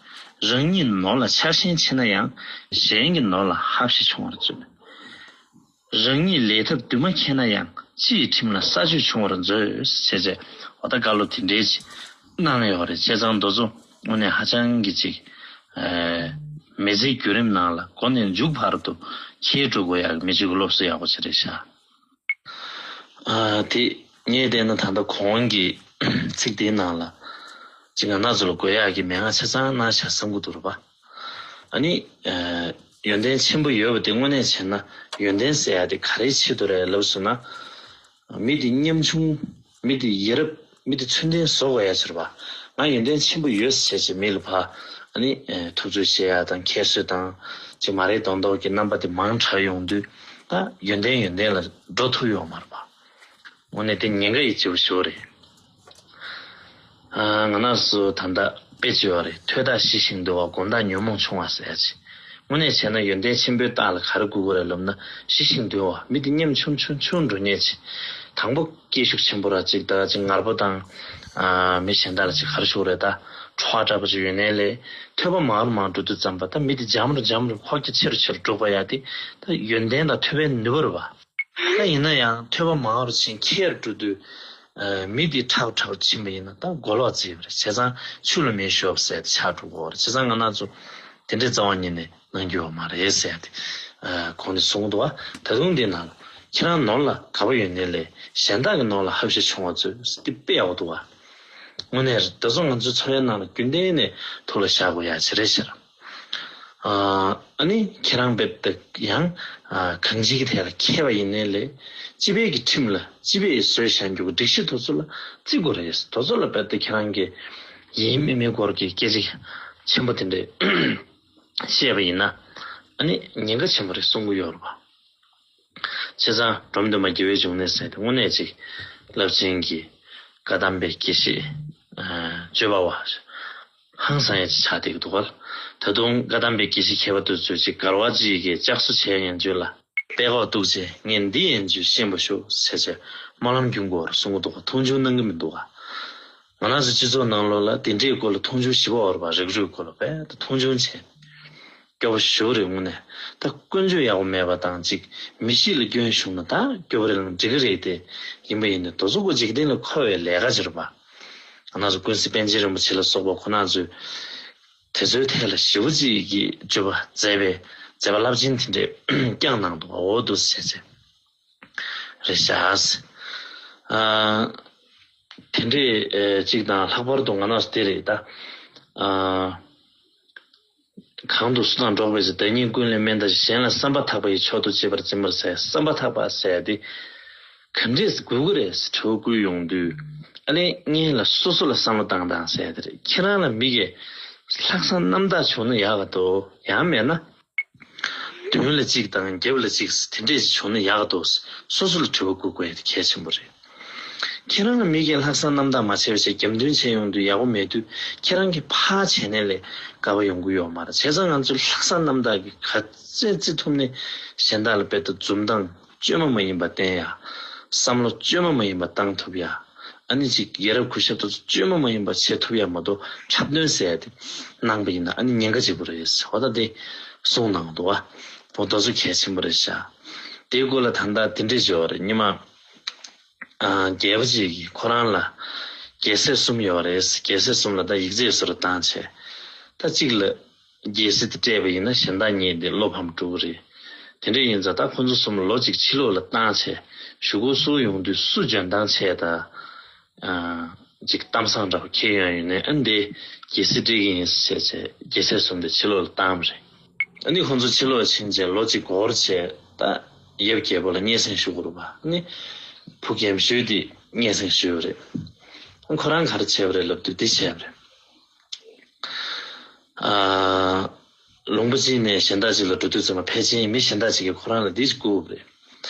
རང་ཉིད་ནོར་ལ་ཆགས་ཞེན་ཆེ་ན་ཡང་། གཞན་གྱི་ནོར་ལ་ཧབ་ཤེད་ཆུང་བར་མཛོད། རང་ཉིད་ལས་ཐབས་དུ་མ་མཁས་ན་ཡང་། སྤྱི་ཡི་ཁྲིམས་ལ་ས་ཆོད་ཆུང་བར་མཛོད། ཟེར་བྱས་འོ་ད་བཀའ་སློབ་དེ་འདྲས་ཅིག་གནང་ཡོད་རེད། བྱས་ཙང་འདི་ཚོ་དངོས་གནས་ཧ་ཅང་གི་ཅིག་ཨ་མི་ཚེའི་བརྒྱུད་རིམ་ནང་ལ་མགོ་ནས་མཇུག་བར་དུ་འཁྱེར་འགྲོ་དགོས་ཡག་མི་གཅིག་གི་སློབ་གསོ་ཡག་པོ་ཅིག་རེད་ཤག་ཨ་དེ་ངས་བལྟས་ན་ད་ལྟ་གོང་གི་ཚིག་དེའི་ནང་ལ་ཅིག་ང་རང་ཚོ་ལ་དགོས་ཡག་གི་མན་ངག་ཆ་ཚང་གནང་ཤག་བསམ་གྱི་འདུག་རེད་པ། ཨ་ནི་ཨ་ཡོན་ཏན་ཆེན་པོ་ཡོད་པ་དེ་དངོས་གནས་བྱས་ན་ཡོན་ཏན་ཟེར་ཡག་དེ་ག་རེའི་ཆེད་དུ་རེད་ལབ་སོང་ན། མི་དེ་ཉམ་ཆུང་། མི་དེ་ཡ་རབས། མི་དེ་ཚུལ་ལྡན་བཟོ་དགོས་ཡ་ཟེར་བ། ང་ཡོན་ཏན་ཆེན་པོ་ཡོད་ཟེར་བྱས་མི་ལ་ཕར་ཨ་ནི་ཨེ་ཐུབ་ཚོད་བྱེད་ཡ་དང་ཁྱད་གསོད་དང་ཅིག་མ་རེད་མདོག་མདོག་གི་རྣམ་པ་དེ་མང་དྲགས་ཡོང་དུས་ད་ཡོན་ཏན་ཡོན་ཏན་ལ་འགྲོ་ཐུབ་ཡོད་མ་རེད་པ། དངོས་གནས་དེ་ཉེན་ཁ་ཡི་ལྗིད་པོ་ཞིག་རེད། ཨ་ང་རང་ཚོ་ད་ལྟ་དཔེ་ཅིག་ཡོད་རེད། ཐོས་རྟགས་ཞི་ཞིང་དུལ་བ། སྒོམ་རྟགས་ཉོན་མོངས་ཆུང་བ་ཟེར་ཡ་ཅིག་དངོས་གནས་བྱས་ན་ཡོན་ཏན་ཆེན་པོའི་རྟགས་ལ་ག་རེ་དགོས་ཀྱི་རེད་ལབ་ན་ཞི་ཞིང་དུལ་བ། མི་དེ་ཉམ་ཆུང་ཆུང་ཆུང་འགྲོ་མཁན་ཅིག་དང་པོ་སྐད་ཤུགས་ཆེན་པོ་ར་ཅིག་ད་ཅིག་ངར་པོ་དང་ཨ་མི་གཞན་དག་ལ་ཅིག་ག་རེ་ཞུ་དགོས་རེད། ད་ཁྲོ་བ་འདྲ་པོ་ཅིག་ཡོད་ནའི་ལས་ཐོས་པ་མང་རུ་མང་འགྲོ་དུས་ཙམ་པ་ད་མི་དེ་འཇམ་རུ་འཇམ་རུ་ཁོག་རྒྱ་ཆེ་རུ་ཆེ་རུ་འགྲོ་དགོས་ཡ་དེ་ད་ཡོན་ཏན་དང་ཐོས་པའི་ནུས་པ་རེད་པ། ད་ཡིན་ན་ཡང་ཐོས་པ་མང་རུ་ཕྱིན་མཁས་རུ་འགྲོ་དུས། ཨ་མི་དེ་ཁྲག་ཁྲག་ཕྱིན་པ་ཡིན་ན་ད་མགོ་ལོག་བརྩིས་པ་རེད། བྱས་ཙང་ཆུ་ལ་མེ་ཤོབ་ཟེར་ཏེ་ཆགས་འགྲོ་གི་རེད། བྱས་ཙང་ང་རང་ཚོ་དེ་འདྲའི་རྩ་བ་ཉིད་ནས་གནང་རྒྱུ་ཡོད་མ་རེད་ཟེར་ཏེ་ཨ་གོང་ནས་གསུངས་འདུག་བ། ད་དུང་འདི་ནང་ལ་ཁྱེད་རང་ནོར་ལ་དགའ་པོ་ཡོད་ནའི་ལས་གཞན་དག་གི་ནོར་ལ་ཧབ་ཤེད་ཆུང་བ་མཛོད་ཟེར་ཏེ་དཔེ་ཡག་པོ་འདུག་བ། དངོས་གནས་རེད། ད་གཟོད་ང་ཚོའི་འཚོ་བའི་ནང་ལ་རྒྱུན་གཏན་ནས་ཐུགས་ལ་བཞག་དགོས་ཡ་ཅིག་རེད་ཟེར། ཨ་ནི་ཁྱེད་རང་རྦད་དེ་ཡང་གང་ཅིའི་ཐད་ལ་མཁས་པ་ཡིན་ནའི་ལས་སྤྱི་པའི་གི་ཁྲིམས་ལ་སྤྱི་པས་བཟོས་བཞག་རྒྱུ་གི་སྒྲིག་གཞི་དེ་ཚོ་ལ་བརྩི་དགོས་རེད། དེ་ཚོ་ལ་རྦད་དེ་ཁྱེད་རང་གི་ཡིན་མིན་མིན་སྐོར་གྱི་སྐད་ཆ་ཆེན་པོ་དེ་འདྲས་བཤད་པ་ཡིན་ན་ཨ་ནི་ཉེན་ཁ་ཆེན་པོ་རེད་གསུང་གི་ཡོད་རེད་པ། བྱས་ཙང་འབྲོམ་སྟོན་པ་དགེ་བའི་འབྱུང་གནས་ཟེར་དེ་དངོས་གནས་ཅིག་རླབས་ཆེན་གྱི་བཀའ་གདམས་པའི་དགེ་བཤེས་སྤྱོད་པ་བ་ཧང་སང་ཡ་ཅིག་ཆགས་བསྡད་ཀྱི་འདུག་ག་ད་དུང་བཀའ་གདམས་པའི་དགེ་བཤེས་མཁས་པ་དེ་ཚོས་ཅིག་མགར་བ་ཅིག་གིས་ལྕགས་བཟོ་བྱས་ཡན་ཆོད་ལ་དཔལ་ཁོག་གཏུགས་བྱས་ངས་འདི་ཡན་ཆོད་ཤེས་པ་ཤོག་ཟེར་བྱས་སྨོན་ལམ་རྒྱུན་སྐོར་གསུང་གི་འདུག་ག་མཐོང་ཆུང་གནང་གི་མི་འདུག་ག་ང་རང་ཚོ་སྤྱི་ཚོགས་ནང་ལོགས་ལ་དེ་འདྲའི་སྐོར་ལ་མཐོང་ཆུང་ཞེ་པོ་ཡོད་རེད་པ། རིགས་རུས་སྐོར་ལ་རྦད་དེ་མཐོང་ཆུང་བྱས། སྐྱོ་པོ་ཞེ་པོ་རེད་དངོས་གནས། ད་ཀུན་སྤྱོད་ཡག་པོ་མེད་པ་དང་ཅིག་མི་གཤིས་ལ་སྐྱོན་ཞུགས་ན་ད་སྐྱོ་པོ་རེད་ལ་འགྲིག་གི་རེད་དེ། ཡིན་པ་ཡིན་ནའི་དེ་ཚོ་ཀོ་འཇིག་རྟེན་ལ་མཁོ་བའི་ལས་ཀ་ཅིག་རེད་པ། ང་རང་ཚོ་ཀུན་གཟིགས་པཎ་ཆེན་རིན་པོ་ཆེ་ལ་སོགས་པ་ཁོ་རང་ཚོས་དེ་ཚོའི་ཐད་ལ་ཞེ་པོ་ཅིག་གི་སྤྱོད་པ་མཛད་པའི་མཛད་པ་རླབས་ཆེན་དེ་འདྲས་བསྐྱངས་གནང་འདུག་འོ་འདུག་ཟེར་ཟེར་རེད་ཤག་ཨ་དེ་འདྲས་ཨེ་ཅིག་དང་ལྷག་པར་དུ་ང་རང་ཚོ་དེ་རེད་ད། ཨ། གང་དུ་སུ་དང་འགྲོགས་པའི་ཚེ། བདག་ཉིད་ཀུན་ལས་དམན་དང་། གཞན་ལ་བསམ་པ་ཐག་པ་ཡིས། མཆོག་ཏུ་གཅེས་པར་འཛིན་པར་ཟད། བསམ་པ་ཐག་པ་ཟེར་ཡ་དེ་ག་འདྲས་སེ་དགོས་ཀྱི་རེད་ཟེར་དྲི་བ་བཀོད་ཡོང་དུས། ཨ་ལས་སྔོན་ལ་སོ་སོ་ལ་བསམ་བློ་བཏང་དང་ཟེར་ཡ་དེ་རེད། ཁྱེད་རང་ལ་མི་གིས་ལྷག་བསམ་རྣམ་དག་བྱུང་ན་ཡག་ག་འདུག་ཡང་མེད་ན། མདུན་ལ་གཅིག་དང་རྒྱབ་ལ་གཅིག་དེ་འདྲས་ཞིག་བྱུང་ན་ཡག་ག་འདུག་སོ་སོ་ལ་དྲི་བ་བཀོད་དགོས་ཡ་དེ་གལ་ཆེན་པོ་རེད། ཁྱེད་རང་ལ་མི་གིས་ལྷག་བསམ་རྣམ་དག་མ་བྱས་པ་བྱས་རྒྱབ་མདུན་བྱས་ཡོང་དུས་ཡག་པོ་མེད་དུས་ཁྱེད་རང་གིས་ཕར་བྱས་ནས་ལས་དགའ་བ་ཡོང་གི་ཡོད་མ་རེད། བྱས་ཙང་ང་ཚོས་ལྷག་བསམ་རྣམ་དག་གིས་ག་ཚད་བརྩི་ཐུབ་ནས་གཞན་དག་ལ་དཔེ་ལྟ་འཛུམ་མདངས་ བཅོས་མ་མ་ཡིན་པ་བསྟེན་ཡ། བསམ་བློ་བཅོས་མ་མ་ཡིན་པ་བཏང་ཐུབ་ཡ། ཨ་ནི་ཅིག་ཡ་རབས་གུས་ཞབས་དེ་ཚོ་བཅོས་མ་མ་ཡིན་པ་བྱེད་ཐུབ་ཡ་མ་གཏོགས་འཁྲབ་སྟོན་ཟེར་ཡ་དེ་གནང་པ་ཡིན་ན་ཨ་ནི་ཉེན་ཁ་ཆེ་པོ་རེད། འོ་ད་དེ་གསུངས་གནང་འདུག་བ། འོ་དེ་ཚོ་གལ་ཆེན་པོ་རེད་ཤག་དེའི་སྐོར་ལ་ད་ལྟ་དེ་འདྲས་བརྗོད་པ་རེད། ཉི་མ་ཨ་རྒྱལ་པོ་ཅིག་གིས་ཁོ་རང་ལ་རྒྱལ་སྲས་གསུམ་ཡོད་རེད། རྒྱལ་སྲས་གསུམ་ལ་ད་ཡིག་ཚད་བཟོ་རུ་བཏང་བྱས། ད་གཅིག་ལ་རྒྱལ་སྲིད་དེ་སྤྲད་པ་ཡིན་ན་གཞན་དག་གཉིས་དེ་བློ་ཕམ་འགྲོ་གི་རེད། དེ་འདྲ་ཡིན་ཙང་ད་ཁོ་ཚོ་གསུམ་ལོ་གཅིག་ཕྱི་ལོགས་ལ་བཏང་བྱས་གཞུག་གུ་སུ་ཡོང་དུས་སུ་འཇོན་ཐང་ཆེ་ད། ཨ་ཅིག་གཏམ་བཟང་འདྲ་པོ་ཁྱེར་ཡོང་ཡོད་ནས་ཨ་འདི་རྒྱལ་སྲིད་སྤྲད་ཀྱི་ཡིན་ཟེར་བྱས་རྒྱལ་སྲས་གསུམ་དེ་ཕྱི་ལོགས་ལ་བཏང་བ་རེད། ཨ་ནི་ཁོ་ཚོ་ཕྱི་ལོགས་ཕྱིན་བྱས་ལོ་གཅིག་འགོར་བྱས་ད་ཡབ་རྒྱལ་པོ་ལ་སྙན་སེང་ཞུ་དགོས་རེད་པ། ཨ་ནི་བུ་རྒན་གཞོན་དེ་སྙན་སེང་ཞུས་པ་རེད། ཨ་ཁོ་རང་ག་རེ་བྱས་པ་རེད་ལབ་དུས་འདི་བྱས་པ་རེད། ཨ། ལུང་པ་གཅིག་ནས་གཞན་དག་ཅིག་ལ་འགྲོ་དུས་ཙམ་པ་ཕལ་ཆེར་མི་གཞན་དག་ཅིག་གིས་ཁོ་རང་ལ་འདི་ཞིག་བསྐུར་བ་རེད།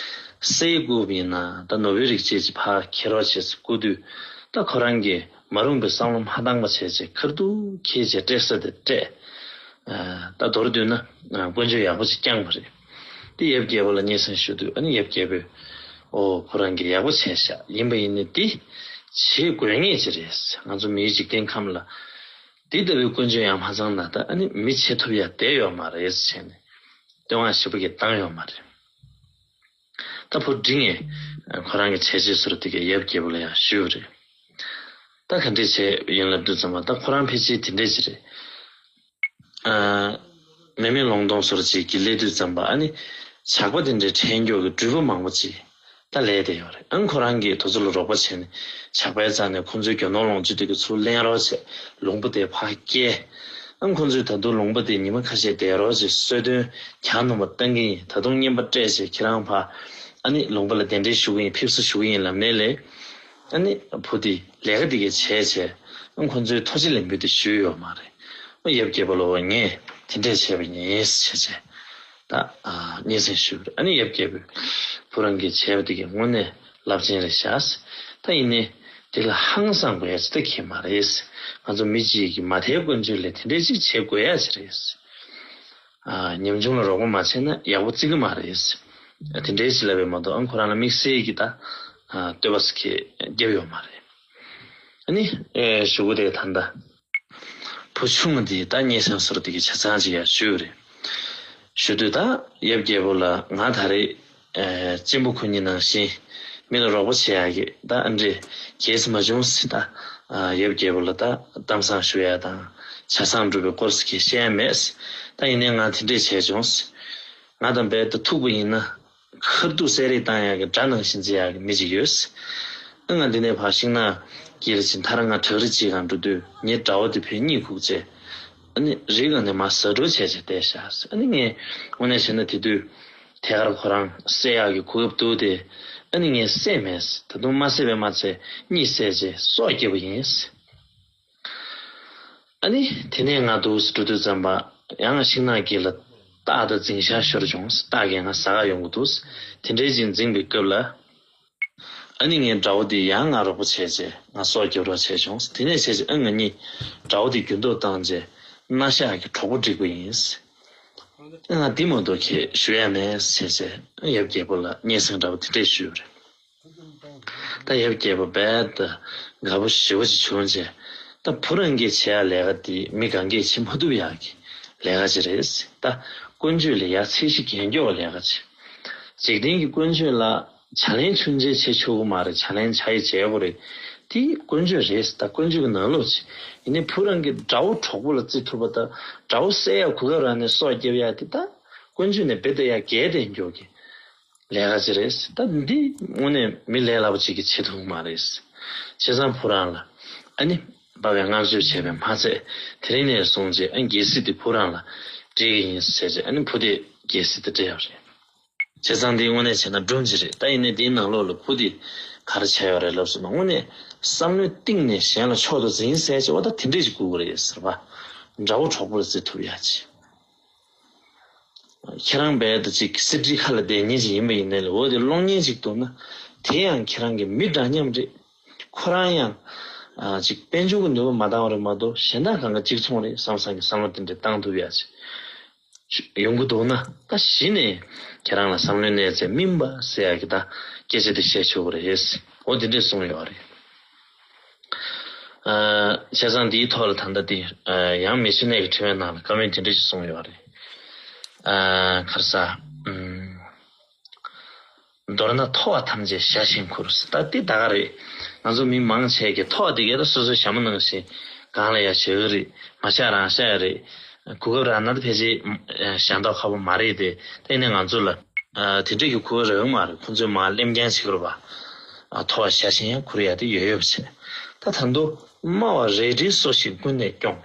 གསེར་བསྐུར་བ་ཡིན་ན་ད་ནོར་བུའི་རིགས་བཅས་ཀྱི་ཕར་འཁྱེར་རོགས་བྱས་ཟེར་བསྐུར་དུས་ད་ཁོ་རང་གིས་མ་རུངས་པའི་བསམ་བློ་མ་བཏང་པ་བྱས་རྗེས་ཁ་ཐུག་འཁྱེར་བྱས་སྤྲད་ས་དེ་སྤྲད། ད་མདོར་བསྡུས་ན་ཀུན་སྤྱོད་ཡག་པོ་ཅིག་བསྐྱངས་པ་རེད། དེ་ཡབ་རྒྱལ་པོ་ལ་སྙན་སེང་ཞུ་དུས་ཨ་ནི་ཡབ་རྒྱལ་པོས་ཨོ་ཁོ་རང་གིས་ཡག་པོ་བྱས་ཤག་ཡིན་པ་ཡིན་ནའི་འདི་བྱེད་དགོས་ངེས་ཅིག་རེད། ང་ཚོ་མིའི་འཇིག་རྟེན་ཁམས་ལ་འདི་ལྟ་བུའི་ཀུན་སྤྱོད་ཡང་མ་ཚང་ན་ད་ཨ་ནི་མི་བྱེད་ཐུབ་ཡ་བསྡད་ཡོད་མ་རེད་ཟེར་ནས་བསྟོད་བསྔགས་ཞེ་པོ་ཅིག་བཏང་ཡོད་མ་རེད། ད་བུ་འབྲིང་ངས་ཁོ་རང་གི་བྱས་རྗེས་ཟུར་དེ་གའི་ཡབ་རྒྱལ་པོ་ལ་ཡང་ཞུས་པ་རེད། ད་ག་འདྲས་བྱས་ཡིན་ལབ་དུས་ཙམ་པ་ད་ཁོ་རང་ཕལ་ཆེར་དེ་འདྲས་ཅིག་རེད། ཨ། མེ་མེ་ལོང་སྟོང་ཟུར་ཅིག་གི་སླེབས་དུས་ཙམ་པ་ཨ་ནི་ཇག་པ་དེ་འདྲའི་ཕྲན་གྱོགས་ཀྱི་སྦྲུལ་པ་མང་པོ་ཅིག་ད་ལས་བསྡད་ཡོད་རེད། ཨ་ནི་ཁོ་རང་གིས་དེ་ཚོ་ལ་རོགས་པ་བྱས་ནས་ཇག་པའི་རྩ་ནས་ཁོ་ཚོའི་རྒྱུ་ནོར་ལོངས་སྤྱོད་དེ་གི་ཚུར་ལེན་རོགས་བྱས་ལུང་པ་དེ་ཕར་བསྐྱལ། ཨ་ནི་ཁོ་ཚོས་ད་དུང་ལུང་པ་དེ་ཉི་མ་ཁ་ཤས་བསྡད་རོགས་བྱས་གསོལ་སྟོན་གྱང་སྣུམ་པ་བཏང་གི་ཡིན། ད་དུང་རྔན་པ་སྤྲད་བྱས་ཁྱེད་རང་ཕར་ཨ་ནི་ལུང་པ་ལ་གདན་འདྲེན་ཞུ་གི་ཡིན། ཕེབས་བསུ་ཞུ་གི་ཡིན་ལབ་ནས་ལས། ཨ་ནི་བུ་དེ་ལས་ཀ་དེ་གས་བྱས་བྱས་ཨ་ཁོ་ཚོའི་ཐུགས་རྗེ་ལེགས་འབུལ་དེ་ཞུས་ཡོད་མ་རེད། ཨ་ཡབ་རྒྱལ་པོ་ལ་འོ་ངས་དེ་འདྲས་བྱས་པ་ཡིན་ཟེར་བྱས་ད་ཨ་སྙན་སེང་ཞུས་པ་རེད། ཨ་ནི་ཡབ་རྒྱལ་པོས་བུ་རང་གིས་བྱས་པ་དེ་གས་དངོས་གནས་རླབས་ཆེན་རེད་ཤག་ད་ཡིན་ནའི་དེ་ལ་ཧང་སང་དགོས་ཡ་ཅི་ད་གས་མ་རེད། ང་ཚོ་མི་གཅིག་གིས་མ་མཐའི་ཀུན་སྤྱོད་ལས་དེ་འདྲས་ཅིག་བྱེད་དགོས་ཡ་ཅི་རེད། ཨ་ཉམ་ཆུང་ལ་རོགས་པ་མ་བྱས་ན་ཡག་པོ་བརྩི་གི་མ་རེད། དེ་འདྲའི་ཞིག་ལབ་པས་མ་གཏོགས་ཨང་ཁོ་རང་ལ་དམིགས་བསལ་གྱི་ད་ཨ་བསྟོད་པ་ཟེར་མཁན་བརྒྱབ་ཡོད་མ་རེད། ཨ་ནི་ཨེ་གཞུག་གུ་དེ་ད་ལྟ་བུ་ཆུང་ངུ་དེས་ད་སྙན་སེང་ཟེར་དེ་གི་ཆ་ཚང་ཅིག་ཡར་ཞུས་པ་རེད། ཞུ་དུས་ད་ཡབ་རྒྱལ་པོ་ལ་ང་ད་རེས་ཨེ་གཅེན་པོ་ཁོ་གཉིས་ནང་བཞིན་མི་ལ་རོགས་པ་བྱེད་ཡག་གི་ད་ཨ་འདྲས་གལ་སྲིད་མ་བྱུང་ཟེར་ད་ཨ་ཡབ་རྒྱལ་པོ་ལ་ད་གཏམ་བཟང་ཞུ་ཡ་དང་ཆ་ཚང་སྒྲུབ་པའི་སྐོར་ཟེར་མཁན་བཤད་ཡ་མེད། ད་ཡིན་ནའི་ང་དེ་འདྲས་བྱས་བྱུང་། ང་དང་རྦད་དེ་ཐུག་པ་ཡིན་ན་ཁ་ཐུག་གསེར་རེ་བཏང་ཡག་གི་དགྲ་ནང་བཞིན་བརྩི་ཡག་གི་མི་ཅིག་ཡོད། ཨ་ང་འདི་ནས་ཕར་ཤིང་ནགས་དཀྱིལ་ཕྱིན་མཐར་ང་བྲག་རི་གཅིག་སྒང་འགྲོ་དུས་ངའི་དགྲ་བོ་དེ་ཕར་གཉིད་ཁུག་བྱས། ཨ་ནི་རི་སྒང་ནས་མར་ཟ་འགྲོ་བྱས་བྱས་བསྡད་ཤག་ཨ་ནི་ངས་དངོས་གནས་བྱས་ན་དེ་དུས་ཐད་ཀར་ཁོ་རང་བསད་ཡག་གི་གོ་སྐབས་འདུག་སྟེ། ཨ་ནི་ངས་བསད་མེད། ད་དུང་མ་བསད་པས་མ་ཚད་གཉིད་སད་བྱས་སྲོག་བསྐྱབས་པ་ཡིན། ཨ་ནི་དེ་ནས་ང་འདུག་སེ་འགྲོ་དུས་ཙམ་པ་ཡང་ཤིང་ནགས་དཀྱིལ་ལ་སྟག་དང་འཛིང་ཤག་ཤོར་བྱུང་། སྟག་གིས་ང་ཟ་ག་ཡོང་གི་འདུག་དེ་འདྲའི་ཅིག་འཛིང་པའི་སྐབས་ལ་ཨ་ནི་ངའི་དགྲ་བོ་དེས་ཡང་ང་རོགས་པ་བྱས་རྗེས་ང་སྲོག་སྐྱོབ་རོགས་བྱས་བྱུང་། དེ་ནས་བྱས་རྗེས་ཨ་ང་གཉིས་དགྲ་བོ་དེ་རྒྱུན་སྡོད་བཏང་རྗེས་མནའ་ཤག་གི་གྲོགས་པོ་བསྒྲིགས་པ་ཡིན། ཨ་ང་འདི་མ་གཏོགས་ཁྱེད་ཞུ་ཡ་མེད་ཟེར་རྗེས་ཨ་ཡབ་རྒྱལ་པོ་ལ་སྙན་སེང་འདྲ་བོ་དེ་འདྲས་ཞུས་པ་རེད། ད་ཡབ་རྒྱལ་པོ་རྦད་དེ་དགའ་པོ་ཞེ་པོ་ཅིག་བྱུང་རྗེས་ད་བུ་རང་གིས་བྱེད་ཡ་ལས་ཀ་འདི་མི་གང་གིས་བྱེད་མ་ཐུབ་ཡག་གི་ལས་ཀ་ཅིག་རེད། ད་ཀུན་སྤྱོད་ལ་ཡ་ཚད་གཞི་རྒྱན་སྐྱོར་བ་ལས་ཀ་ཅིག་འཇིག་རྟེན་གྱི་ཀུན་སྤྱོད་ལ་བྱ་ལེན་ཆུང་ཆེ་བྱེད་ཆོག་གི་མ་རེད། བྱ་ལེན་བྱ་ཡི་བྱེད་དགོས་རེད། དེ་ཀུན་སྤྱོད་རེད། ད་ཀུན་སྤྱོད་ཀྱི་ནང་ལོགས་ཅིག་ཡིན་ནའི་བུ་རང་གི་དགྲ་བོ་གྲོགས་པོ་ལ་བརྩི་ཐུབ་པ་དང་དགྲ་བོ་བསད་ཡ་གོ་སྐབས་རག་ནས་སྲོག་བསྐྱབ་ཡ་དེ་ད་ཀུན་སྤྱོད་ནས་རྦད་དེ་ཡ་བརྒལ་བསྡད་མགྱོགས་ཀྱི་ལས་ཀ་ཅིག་རེད། ད་འདི་དངོས་གནས་མི་ལས་སླ་པོ་ཅིག་གིས་བྱེད་ཐུབ་ཀྱི་མ་རེད། བྱས་ཙང་བུ་རང་ལ་ཨ་ནི་འབའ་བའི་བསྔགས་བརྗོད་བྱས་པས་མ་ཚད་དེ་རིང་ནས་བཟུང་རྗེས་ཨ་རྒྱལ་སྲིད་དེ་བུ་རང་ལ་སྤྲད་ཀྱི་ཡིན་ཟེར་རྗེས་ཨ་ནི་བུ་དེས་རྒྱལ་སྲིད་དེ་སྤྲད་ཡོད་རེད། བྱས་ཙང་འདི་དངོས་གནས་བྱས་ན་སྒྲུང་ཅིག་རེད། ད་ཡིན་ནའི་འདིའི་ནང་ལོགས་ལ་བུ་དེས་ག་རེ་བྱས་ཡོད་རེད་ལབ་སོང་ན་དངོས་གནས་བསམ་བློའི་གཏིང་ནས་གཞན་ལ་མཆོག་ཏུ་འཛིན་ཟེར་བྱས་པ་ད་དེ་འདྲས་ཅིག་དགོས་ཀྱི་རེད་ཟེར་བ། དགྲ་བོ་གྲོགས་པོ་ལ་བརྩི་ཐུབ་ཡ་ཅིག་ཁྱེད་རང་རྦད་དེ་ཅིག་གསེར་ཁྲིའི་ཁ་ལ་བསྡད་མཁན་ཅིག་ཡིན་པ་ཡིན་ནའི་ལ་འོ་དེ་སློང་མཁན་ཅིག་འདུག་ན་དེ་ཡང་ཁྱེད་རང་གི་མི་འདྲ་མཉམ་རེད། ཁོ་རང་ཡང་ཨ་ཅིག་དཔལ་འབྱོར་གྱི་ནུས་པ་མ་འདང་བ་རེད་མ་གཏོགས་གཞན་དག་གང་ག་གཅིག་མཚུངས་རེད་བསམ་བསམ་གྱི་བསམ་བློ་དེ་འདྲ་བཏང་ཐུབ་ཡ་ཅིག་ཡོང་གི་འདུག་ན་ད་གཞི་ནས་ ཁྱེད་རང་ལ་བསམ་བློའི་གནས་ཚད་སྨིན་པ་ཟེར་ཡ་གི་ད་སྐད་ཆ་དེ་བཤད་ཆོག་གི་རེད། འོ་དེ་འདྲས་གསུངས་ཡོད་རེད། ཨ། བྱས་ཙང་འདིའི་ཐོག་ལ་ད་ལྟ་དེ་ཨ། ཡང་མི་ཤེས་ནས་ཀྱི་དྲི་བའི་ནང་ལ་བཀའ་མོལ་དེ་འདྲས་ཞིག་གསུངས་ཡོད་རེད། ཨ། ག་རེ་ཟ། ཨུམ། མདོར་ན་མཐོ་བ་ཐམས་ཅད་བྱ་ཞིང་ཁུར། ད་འདི་ད་ག་རེད། ང་ཚོ་མི་མང་ཆེ་གིས་མཐོ་བ་དེ་གས་ད་སོ་སོའི་ཞྭ་མོ་ནང་བཞིན་གང་ལ་ཡ་བཞག་གི་རེད། མ་བཞག་རང་བཞག་ཡ་རེད། གོ་སྐབས་རག་ན་ད་ཕལ་ཆེར་ཞྭ་མདོག་ཁ་པོ་མ་རེད་དེ། ད་ཡིན་ནའི་ང་ཚོ་ལ་དེ་འདྲས་ཀྱི་གོ་སྐབས་རག་གི་མ་རེད། ཁོ་ཚོས་མར་གླེམ་རྐྱང་བྱེད་ཀྱི་རེད་པ། མཐོ་བ་བྱ་ཞིང་ཡང་ཁུར་ཡ་དེ་ཡོད་ཡོད་པ་བྱས། ད་ད་དུང་། དམའ་བ་རལ་གྲིའི་སོ་ཞིག་ཀུན་ནས་སྐྱོང་།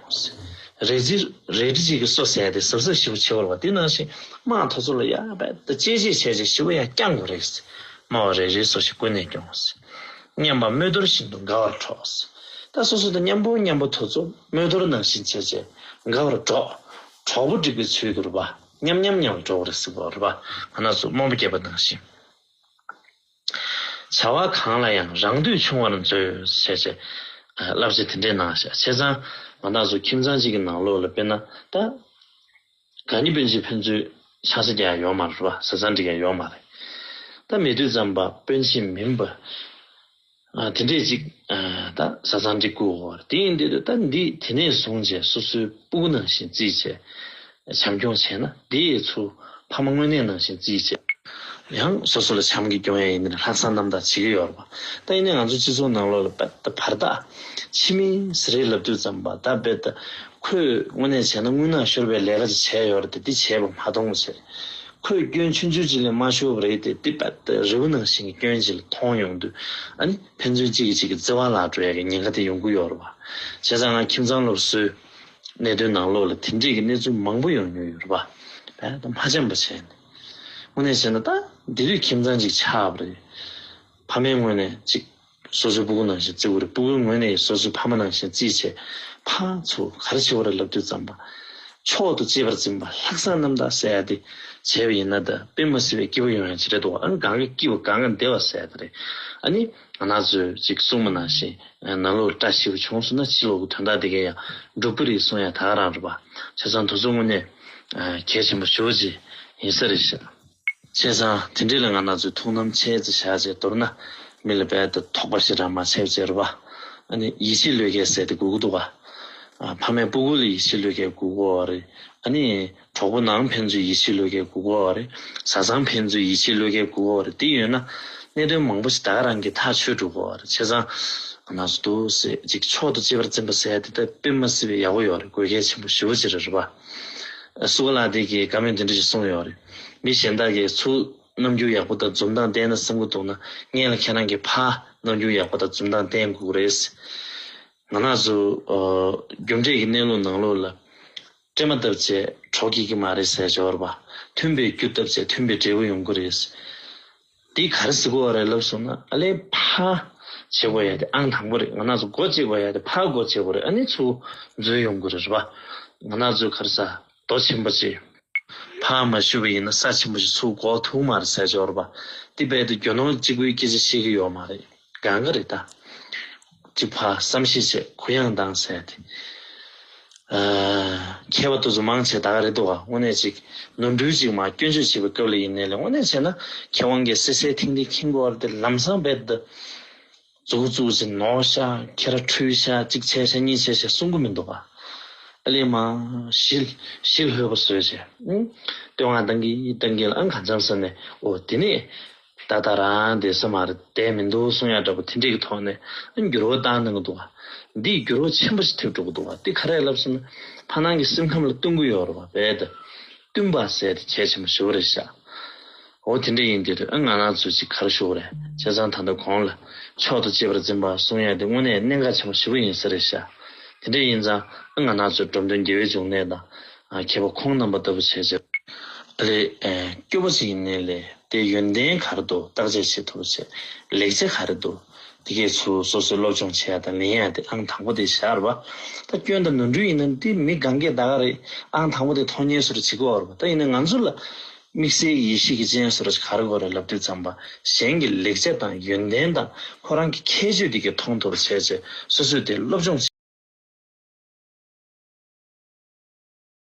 རལ་གྲི་རལ་གྲི་གཅིག་གི་སོ་ཟེར་ཡ་དེ་གཟབ་གཟབ་ཞེ་པོ་བྱེད་དགོས་རེད་པ། དེ་ནང་བཞིན་དམངས་དེ་ཚོ་ལ་ཡ་རྦད་དེ་གཅེས་གཅེས་བྱས་བྱས་ཞེ་པོ་ཡ་བསྐྱང་དགོས་རེད། དམའ་བ་རལ་གྲིའི་སོ་ཞིག་ཀུན་ནས་སྐྱོང་། མཉམ་པ་རྨོས་དོར་བཞིན་དུ་དགའ་བར་གྲོགས། ད་སོ་སོ་དང་མཉམ་པོ་མཉམ་པོ་དེ་ཚོ་རྨོས་དོར་ནང་བཞིན་བྱས་བྱས་དགའ་བར་གྲོགས། གྲོགས་པོ་སྒྲིག་པའི་ཚུལ་དུ་རེད་པ། མཉམ་མཉམ་མཉམ་འགྲོ་དགོས་རེད་ཟེར་གོ་རེད་པ། ང་རང་ཚོ་རྨོངས་པ་བསྐྱེད་པ་ནང་བཞིན། བྱ་བ་གང་ལ་ཡང་རང་འདོད་ཆུང་བར་མཛོད་ཟེར་བྱས་བྱས་བསླབ་བྱ་དེ་འདྲས་གནང་བཞག་བྱས་ཙང་ང་རང་ཚོ་ཁྱིམ་ཚང་གཅིག་གི་ནང་ལོགས་ལ་དཔེར་ན་ད་དགའ་ཉེ་སྤུན་མཆེད་ཕན་ཚུན་ཆང་ས་རྒྱག་ཡ་ཡོད་མ་རེད་པ། བཟའ་ཚང་སྒྲིག་ཡ་ཡོད་མ་རེད། ད་མེད་དུས་ཙམ་པ་སྤུན་མཆེད་མིན་པ་དེ་འདྲས་ཅིག་ད་བཟའ་ཚང་སྒྲིག་དགོས་རེད། དེ་ཡིན་དུས་ད་འདི་དེ་ནས་བཟུང་བྱས་སོ་སོའི་སྤུ་གུ་ནང་བཞིན་བརྩིས་བྱས། བྱམས་སྐྱོང་བྱས་ན་འདི་ཡི་ཚུ་ཕ་མ་དངོས་གནས་ནང་བཞིན་བརྩིས་བྱས། ཡང་སོ་སོ་ལ་བྱམས་ཀྱིས་སྐྱོང་ཡ་ཡིན་ན་ལྷག་བསམ་རྣམ་དག་བྱེད་ཀྱི་ཡོད་རེད་པ། ད་ཡིན་ནའི་ང་ཚོ་སྤྱི་ཚོགས་ནང་ལོགས་ལ་རྦད་དེ་བར་ཐག་ཕྱི་མིང་ཟེར་རེད་ལབ་དུས་ཙམ་པ་ད་རྦད་དེ་ཁོས་དངོས་གནས་བྱས་ན་རྔུལ་ནག་ཤོར་བའི་ལས་ཀ་ཅིག་བྱས་ཡོད་རེད་དེ་འདི་བྱས་པ་མ་མཐོང་བྱས། ཁོས་སྐྱོན་ཆུང་ཆུང་ཅིག་ལས་མ་ཤོར་བ་རེད་དེ་འདི་རྦད་དེ་རི་བོ་ནང་བཞིན་གྱི་སྐྱོན་ཅིག་ལ་མཐོང་ཡོང་དུས་ཨ་ནི་ཕན་ཚུན་གཅིག་གིས་གཅིག་གི་བརྩེ་བ་བརླག་འགྲོ་ཡ་གི་ཉེན་ཁ་དེ་ཡོང་གི་ཡོད་རེད་པ། བྱས་ཙང་ང་ཁྱིམ་ཚང་སློབ་གསོའི་གནད་དོན་ནང་ལོགས་ལ་དེ་འདྲས་ཀྱི་གནས་ཚུལ་མང་པོ་ཡོང་མྱོང་ཡོད་རེད་པ། རྦད་དེ་མ་འཆམ་པ་བྱས་ནས། དངོས་གནས་བྱས་ན་ད་འདི་དུས་ཁྱིམ་ཚང་གཅིག་ཆགས་པ་རེད། ཕ་མའི་ངོས་ནས་གཅིག་སོ་སོའི་སྤུ་གུ་ནང་བཞིན་བརྩི་དགོས་རེད། སྤུ་གུའི་ངོས་ནས་སོ་སོའི་ཕ་མ་ནང་བཞིན་བརྩིས་བྱས་ཕར་ཚུར་ག་རེ་བྱེད་དགོས་རེད་ལབ་དུས་ཙམ་པ། མཆོག་ཏུ་གཅེས་པར་འཛིན་པ་ལྷག་བསམ་རྣམ་དག་ཟེར་ཡ་དེ་བྱས་པ་ཡིན་ན་ད་དཔེ་མ་སྲིད་པའི་སྐྱིད་པོ་ཡོང་ཡ་ཅིག་རེད་འདུག་ཨ་ནི་གང་གི་སྐྱིད་པ་གང་གི་བདེ་བ་ཟེར་ཡ་དེ་རེད། ཨ་ནི་ང་རང་ཚོས་ཅིག་གསུངས་པ་ནང་བཞིན་ནང་ལོགས་བཀྲ་ཤིས་པ་བྱུང་སོང་ན་ཕྱི་ལོགས་ཀྱི་དོན་དག་དེ་གས་ཡང་འགྲུབ་ཀྱི་རེད་གསུང་ཡ་ད་ག་རང་རེད་པ། བྱས་ཙང་དེ་ཚོ་དངོས་གནས་གལ་ཆེན་པོ་ཞེ་པོ་ཅིག་ཡིན་ས་རེད་ཤག་བྱས་ཙང་དེ་འདྲས་ལ་ང་རང་ཚོས་ཐུགས་སྣང་ཆེ་ཙམ་བཞག་བྱས་མདོར་ན་མི་ལ་རྦད་དེ་དོགས་པ་ཞེ་དྲག་མ་བྱས་བྱས་རེད་པ། ཨ་ནི་ཡིད་ཆེས་བློས་འགེལ་ཟེར་དེ་དགོས་ཀྱི་འདུག་ག་ཨ། ཕ་མས་སྤུ་གུ་ལ་ཡིད་ཆེས་བློས་འགེལ་དགོས་ཀྱི་ཡོད་རེད། ཨ་ནི་གྲོགས་པོ་ནང་ཕན་ཚུན་ཡིད་ཆེས་བློས་འགེལ་དགོས་ཀྱི་ཡོད་རེད། བཟའ་ཚང་ཕན་ཚུན་ཡིད་ཆེས་བློས་འགེལ་དགོས་ཀྱི་ཡོད་རེད། དེ་ཡོད་ན་གནད་དོན་མང་པོ་ཞིག་ད་ག་རང་གིས་ཐག་ཆོད་འགྲོ་གི་ཡོད་རེད། བྱས་ཙང་ང་རང་ཚོ་འདུག་སེ་ཅིག་མཆོག་ཏུ་གཅེས་པར་འཛིན་པ་ཟེར་ཡ་དེ་ད་དཔེ་མ་སྲིད་པའི་ཡག་པོ་ཡོད་རེད། དགོས་གལ་ཆེན་པོ་ཞེ་པོ་ཅིག་རེད་རེད་པ། སུ་ག་ལགས་དེ་གིས་བཀའ་མོལ་འདི་འདྲ་ཞིག་གསུངས་ཡོད་རེད། མི་གཞན་དག་གིས་ཚུར་རྣམ་འགྱུར་ཡག་པོ་དང་འཛུམ་མདངས་བསྟན་ན་བསམ་གྱི་འདུག་ན་སྔོན་ལ་ཁྱེད་རང་གིས་ཕར་རྣམ་འགྱུར་ཡག་པོ་དང་འཛུམ་མདངས་བསྟན་དགོས་ཀྱི་རེད། ང་རང་ཚོ་ཨ། རྒྱུ་འབྲས་ཀྱི་གནས་ལུགས་ནང་ལོགས་ལ། སྲན་མ་བཏབ་བྱས་གྲོགས་སྐྱེ་གི་མ་རེད་ཟེར་ཡ་ཅིག་ཡོད་རེད་པ། མཐུན་པའི་རྒྱུ་བཏབ་བྱས་མཐུན་པའི་འབྲས་བུ་ཡོང་གི་རེད། འདི་ག་རེ་ཟེར་དགོས་པ་རེད་ལབ་སོང་ན་ཨ་ལས་ཕར་བྱེད་དགོས་ཡ་དེ་ཨང་དང་པོ་རེད། ང་རང་ཚོ་སྒོ་འབྱེད་དགོས་ཡ་དེ་ཕར་སྒོ་འབྱེད་དགོས་རེད། ཨ་ནི་ཚུར་འཛུལ་ཡོང་གི་རེད་རེད་པ། ང་རང་ཚོས་ག་རེ་ཟ། རྡོ་ཆེན་པོ་ཅིག་ཕར་མ་གཞུས་པ་ཡིན་ན་ས་ཆེན་པོ་ཞིག་ཚུར་འགོག་ཐུབ་མ་རེད་ཟེར་ཡ་ཅིག་ཡོད་རེད་པ། འདི་རྦད་དེ་རྒྱུ་ནོར་གཅིག་པུའི་སྐད་ཆ་བཤད་ཀྱི་ཡོད་མ་རེད། གང་ག་རེད་ད། གཅིག་ཕར་བསམ་ཤེས་བྱས་གུ་ཡངས་བཏང་ཟེར་ཏེ། ཨ། མཁས་པ་དེ་ཚོ་མང་ཆེ་ད་ག་རེད་འདུག་ག་དངོས་གནས་ཅིག་ནོར་འཁྲུལ་ཅིག་མར་སྐྱོན་བརྗོད་བྱེད་པའི་སྐབས་ལ་ཡིན་ནའི་ལས་དངོས་གནས་བྱས་ན་མཁས་དབང་གིས་གསལ་གསལ་ཐིང་ཐིང་མཁྱེན་གྱི་ཡོད་རེད་དེ་ལམ་སང་རྦད་དེ། མཛུབ་གུ་བཙུགས་བྱས་ནོར་ཤག་ཁྱེད་རང་འཁྲུལ་ཤག་གཅིག་བྱས་ཤག་གཉིས་བྱས་ཤག་གསུང་གི་མི་འདུག་ག་ཨ་ལས་མར་ཞི་ཞི་ལྷོད་པོ་བཟོས་བྱས། ཨང་། བསྟོད་བསྔགས་བཏང་གི་བཏང་གི་ལ་ཨང་གང་འཚམ་ས་ནས་འོ་དེ་ནས། ད་ལྟ་རང་བསྡད་ས་མ་རེད་བསྡད་མི་འདུག་གསུང་ཡ་འདྲ་པོ་དེ་འདྲས་ཀྱི་ཐོག་ནས་འགྱུར་བ་བཏང་གནང་གི་འདུག་ག་འདིས་འགྱུར་བ་ཆེན་པོ་ཞིག་ཐེབས་འགྲོ་གི་འདུག་ག་འདི་ག་རེ་ལབ་སོང་ན་ཕ་ནང་གི་སེམས་ཁམས་ལ་བསྟུན་གྱི་ཡོད་རེད་པ། རྦད་དེ་བསྟུན་པ་ཟེར་དེ་གལ་ཆེན་པོ་ཞེ་པོ་རེད་ཤག་འོ་དེ་འདྲས་ཡིན་དུས་ཨ་ང་རང་ཚོས་ཅིག་ག་རེ་ཞུ་དགོས་རེད། བྱས་ཙང་ད་ལྟ་གོང་ལ་མཆོག་ཏུ་གཅེས་པར་འཛིན་པ་གསུང་ཡ་དེ་དངོས་གནས་གནད་འགག་ཆེན་པོ་ཞེ་པོ་ཡིན་ས་རེད་ཤག་དེ་འདྲས་ཡིན་ཙང་ཨ་ང་རང་ཚོའི་འགྲོ་དོན་དགེ་བའི་འབྱུང་གནས་དང་། མཁས་པ་ཁོང་རྣམ་པ་ལྟ་བུ་བྱས་བྱས། ཨ་ལས། སྐྱོ་པོ་ཞིག་ཡིན་ནའི་ལས་དེ་ཡོན་ཏན་ག་རེ་འདུག་བརྟག་དཔྱད་བྱེད་ཐུབ་བྱས། ལེགས་ཆ་ག་རེ་འདུག་དེ་གས་ཚུར་སོ་སོས་སློབ་སྦྱོང་བྱེད་ཡ་དང་ལེན་ཡ་དེ་ཨང་དང་པོ་དེ་བཞག་རེད་པ། ད་སྐྱོན་དང་ནོར་འཁྲུལ་ཡིན་ན་དེ་མི་གང་གས་ད་ག་རེད་ཨང་དང་པོ་དེ་མཐོང་ཉེན་བཟོ་འདྲ་བྱེད་ཀྱི་ཡོད་རེད་པ། ད་ཡིན་ན་ང་ཚོ་ལ་དམིགས་བསལ་ཡེ་ཤེས་ཀྱི་སྤྱན་བཟོ་འདྲ་ག་རེ་དགོས་རེད་ལབ་དུས་ཙམ་པ་གཞན་གྱི་ལེགས་ཆ་དང་ཡོན་ཏན་དང་ཁོ་རང་གི་ཁྱད་ཆོས་དེ་གས་མཐོང་ཐུབ་པ་བྱས་བྱས་སོ་སོས་དེ་སློབ་སྦྱོང་